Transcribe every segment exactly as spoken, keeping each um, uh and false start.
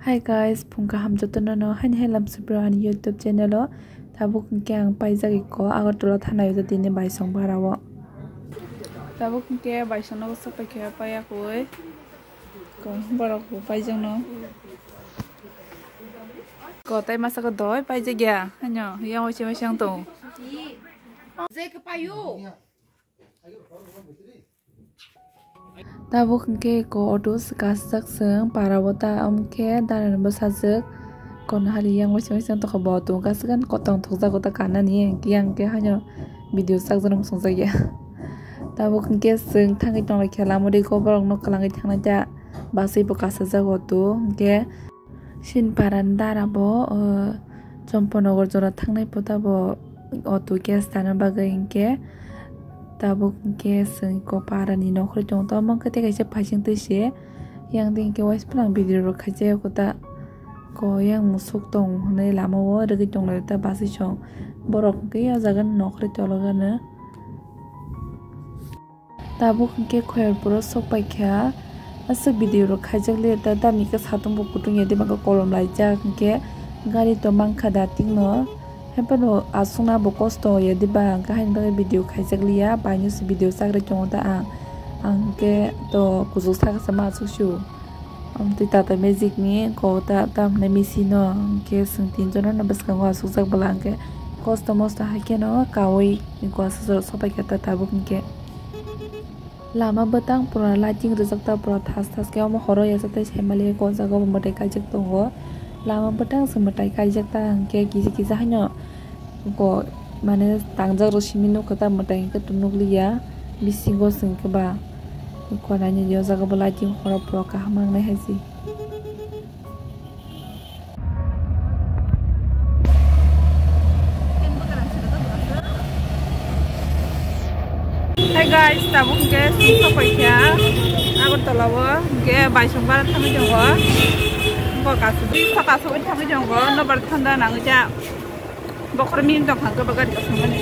Hi guys, phung kaham jotono no haini hai lam subro ani YouTube channel o. Tabuk hwnkhe ang paijak ikko Agartala thanai o tini baisong bara o. Tabuk hwnkhe baisong no sok paikha paiya koi. Ko borok bo paijak no. Ko tai masa ko doi paijak ya. Hanyo yang waisa waisa ang tongo. Tabuk hwnkhe ko auto swkasjak chwng para o ta, amkhe dara ni bwsajwk kono hali yang waisa waisa tongkha bo auto hwnkhe aswk kotong thokjago ta kanani, yang khe haino video chakjak muchungjak ya. Tabuk hwnkhe chwng thangwi tonglaikha lama ri ko borok no kwlangwi thangnai ta, bus bai bo kasajak auto hwnkhe. Sinpara ni dara bo, o, Chomponogar jora thangnai pota bo auto gas tana bagwi hinkhe tabuk hinkhe chwng ko para ni nokhroi tongo. Tamo khe tei kaisa phaising twi se yang twi hinkhe waisa phano video rok khaijak kota ko yang musuk tong hinwi lama o rwgwi tong lai ta bus song borok hinkhe o jaga ni nokhroi tolok gana. Tabuk hinkhe Khoyarpuro sok paikha. Aswk video rok khaijak liya ta, tamni khe satung bo kutung ya, diba khe kolom laijak hinkhe gari to mankha da tikno. Haiphano aswkna bo kosto ya diba, hinkhe haini bagwi video khaijak liya, baino se video chagri tongo ta ang. Ang hinkhe to kuchuk saka sama aswk sio. Amtwi Tata Magic ni ko ta, ta hwnwi misi no, hinkhe chwng tinjon no bwskango asukjak bwla, hinkhe kosto mosto hai kheno kaui ko aswk sok paikha ta tabuk hinkhe. Lama bwtang pura lighting rijak ta, pura thas thas khe omo horo yachak tai saimali ko jaga o mwtai kaijak tongo. Lama bwtang se mwtai kaijak ta hinkhe kisa kisa haino. Ko mane tangjak rw simi nukha ta mwtai hinkhe to nukliya bisingo chwng khe ba. Ko nainani o jaga bo lighting horo pura kaham mangnai hai se. Hi guys, tabuk hinkhe chwng sok paikha Agartala o, hinkhe baisong bara thangwi tongo. Bo kasu di saka sogwi thangwi tongo, nobar thanda nangwi ja. Bokhor mim tong kha, gabagari kosong mani.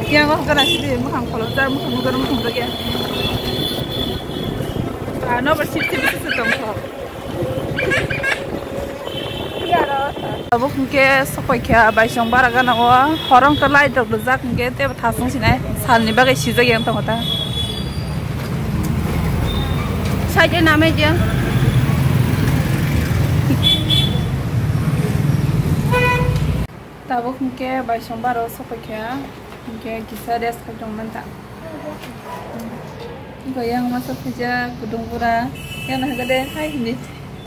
Yang o gara sidi, mukhang kholo jar, mukhang mugar, mukhang bagya. Ano bar sip sip sip tong kha. Abo hinkhe sok paikha, baisong bara gana o, horong khe light rok rijak hinkhe tebo thasung sinai, salni bagwi sijak yang tongo ta. Side e namai je. Tabuk hinkhe baisong bara o sok paikha, hinkhe kisa rest khai tong manta. Hinkhe yang masa phaijak kudung pura, yang nahagade hai hindi.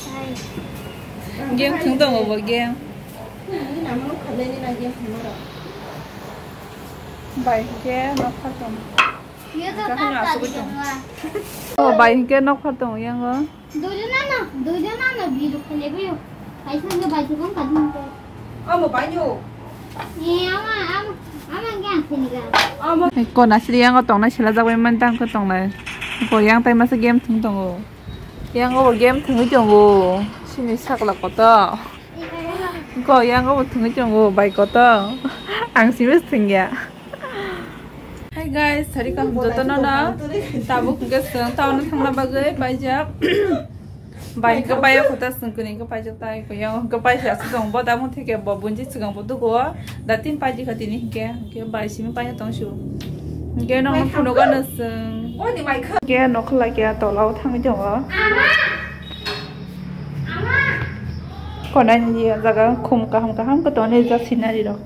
Hai. Game thung tongo bo game. Bai hinkhe nok phar tong. Kaham asugwi tong. O bai hinkhe nok phar tong yang o. Duijon ano, duijon ano, biru khele bayo. Kaisa hwnkhe bai thwkang kadun ko. Amo bai no. E, ama, ama, ama hwnkhe ang sini ga. Amo. Ko nasri yang o tongnai sila jagwi man tang ko tongnai. Ko yang tai masa game thung tongo. Yang o game thungwi tongo. Sini sakla koto. Ko yang o thungwi tongo bai koto. Ang simi thungya. Hi guys, sari kaham jotono no. Tabuk hwnkhe chwng town o thangna bagwi paijak. Bai hwnkhe bai o kota chwng kwrwi hwnkhe paijak tai, koi yang hwnkhe pai se aswk tong bo, tabuk theke bo bunji swkang bo dugo. Da tin paiji kha tini hwnkhe, hwnkhe bai simi paina tong su. Hwnkhe nokno phunugo no chwng. Hwnkhe nokhola khe tola o thangwi tongo. Konani jaga khum kaham kaham khe tonwi jak scenery rok.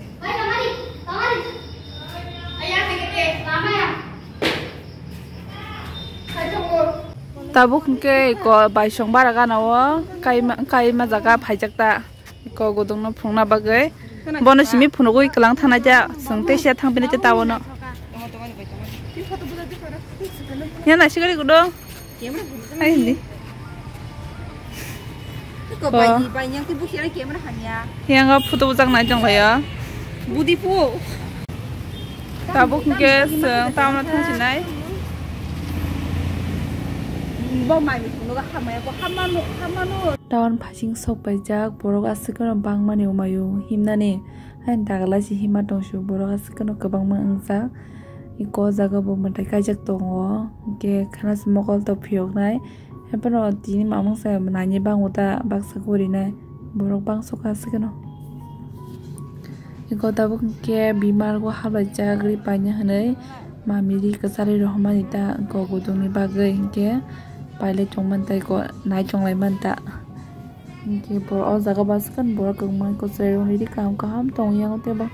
Tabuk hwnkhe eko baisong bara gana o kaima, kaima jaga phaijak ta. Eko godongno phunukna bagwi. Bono simi phunugwi kwlang thangna ja. Chwng teisa thangpinai ta tabono. Yan naisik gari godong. Hai hindi. Ko bai, bai, yang tei busi ani camera hamya. Yang o photo bujak nai tong laio. Budi phu. Tabuk hwnkhe chwng town o thang sinai. Bo mai mi phunukgo hamya, bo hamano, hamano. Town phasing sok paijak, borok aswk no bangmani omaio himnani. Haini dagla se hima tong su, borok aswk no kwbangma wngjak. Eko o jaga bo mwtai kaijak tongo, hwnkhe khana se mokol tok phiyoknai. Haphano tini mamung se naini bango ta baksa gorinai borok bangso ka se kheno. Iko tabuk hinkhe bimar go hablai chagri paina hinwi mami ri kwcharwi rohormani ta iko gudungni bagwi hinkhe pailai tongmani ta iko nai tonglai mani ta. Hinkhe bo o jaga baskan borok kwbangma kwchwrairokni ri kaham kaham tongwi yango tebo.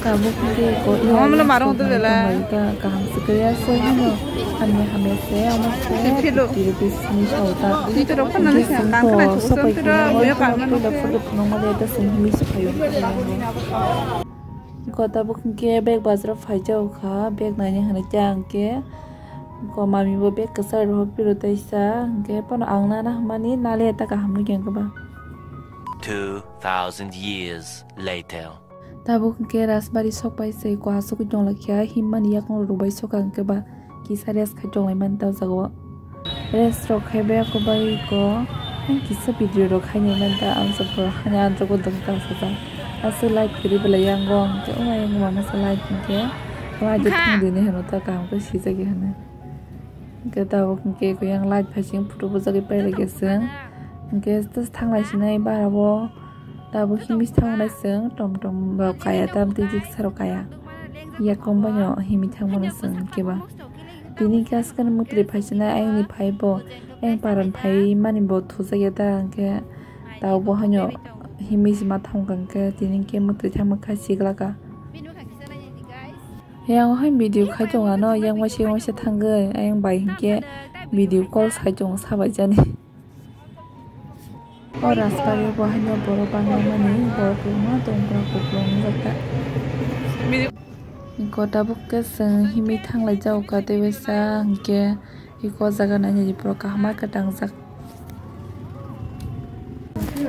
Tabuk hinkhe iko iya Mama lo yang marung sok tu nai bela. Tonglaika kaham se kwrwi aswk hino. Ani hamya se omo se fifty rupees ni sota. Hinkhe singko sopai khe omo toilet photo phunukma le ta sing himwi se phaio. Iko tabuk hinkhe bag bazaro phaijago kha, bag naina hinwi tei ang khe iko mami bo bag kwcharo piro taisa, hinkhe phano ang nana hwnmani naliya ta kaham nukya hinkhe ba. Two thousand years later. Tabuk hinkhe Rajbari sokpai se iko asugwi tonglaikha, himmani yakung rwbai soka hinkhe ba kisa rest khai tonglaimani ta o jaga o. Rest rok khai bai eko bai eko kisa video rok khai nai manta ang sa pura hani androgo dong ta sa sa. Aswk light kwrwi belai yango ang khe o ayang mama sa light hinkhe light thang dini hino ta kaham khe sijak ya hino. Hinkhe tabuk hinkhe eko yang light phaising photo bujagwi pailai khe chwng hinkhe thanglai sinai bara o. Tabuk himwi thangmani chwng tom tom rok kaya tam tei riksa rok kaya. Yakung bai no himwi thangmani chwng keba. Tini gas kan mutri phaisinai ayang ni phai bo ayang paran phai mani bo thujak ya ta hinkhe tabuk bo haino himwi se ma thang kha hinkhe tini hinkhe mutri thangma kha sigla ka. Yang hai video khai tong ano yang waisa waisa thangwi ayang bai hinkhe video call sai tong sabai jani. O Rajbari o bo haino borok bangma mani borok kwbangma tong borok kupulung wngjak ta. Iko tabuk khe chwng himwi thanglai jago ka tei waisa hinkhe iko o jaga nainani borok kaham ma kwtangjak.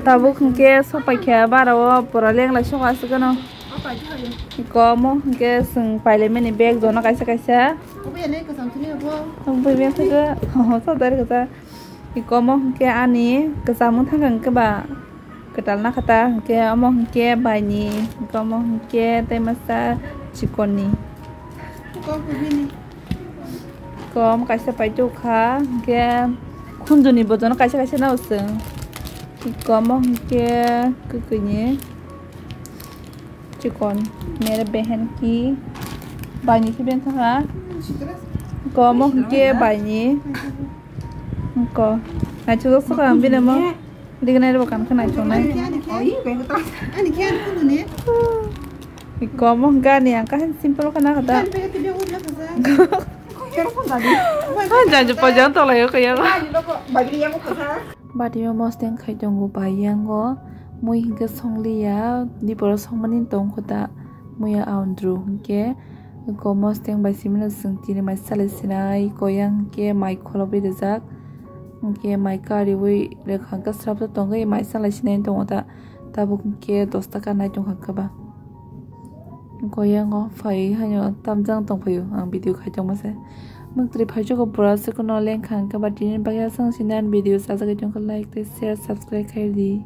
Tabuk hinkhe sopai khe bara o pura lenglai sok aswk gano. Iko omo hinkhe chwng pailai mani bag jono kaisa kaisa. Bui mesa khe hoho sa dari kasa. Iko omo hinkhe ani kwcham wng thangkha hinkhe ba kwtal nakha ta hinkhe omo hinkhe baini hinkhe omo hinkhe tei masa chikon ni. Iko omo kaisa paitokha hinkhe khunjuni bojono kaisa kaisa nao chwng. Iko omo hinkhe kwkwi ni. Chikon mere behen ki baini khe beng thangha. Ko omo hwnkhe baini. Ko naithok sok ang bini mo. Dignai rok ang khe naithok nai. Ko omo hwnkhe ani ang khe simple khe nakha da. Janju pajang tolai o kaya. Bati o mosteng khai tongo bai yango mui hinkhe songliya diporo songmani tongkho ta muya aundru hinkhe eko mosteng bai simino chwng tini mai salai sinai eko yang hinkhe mai kholobwi rijak hinkhe mai kariwi rwkha hinkhe srapsa tongwi mai salai sinai tongo ta tabuk hinkhe dosta ka nai tongkha khe ba. Goyango phai haino tamjang tongphaio ang video khai tongma se. Mwtri phaichugo pura se kono lengkha hwnkhe ba tini bagwi aswk sini ani video sajagwi tongkha like tei share subscribe khai di.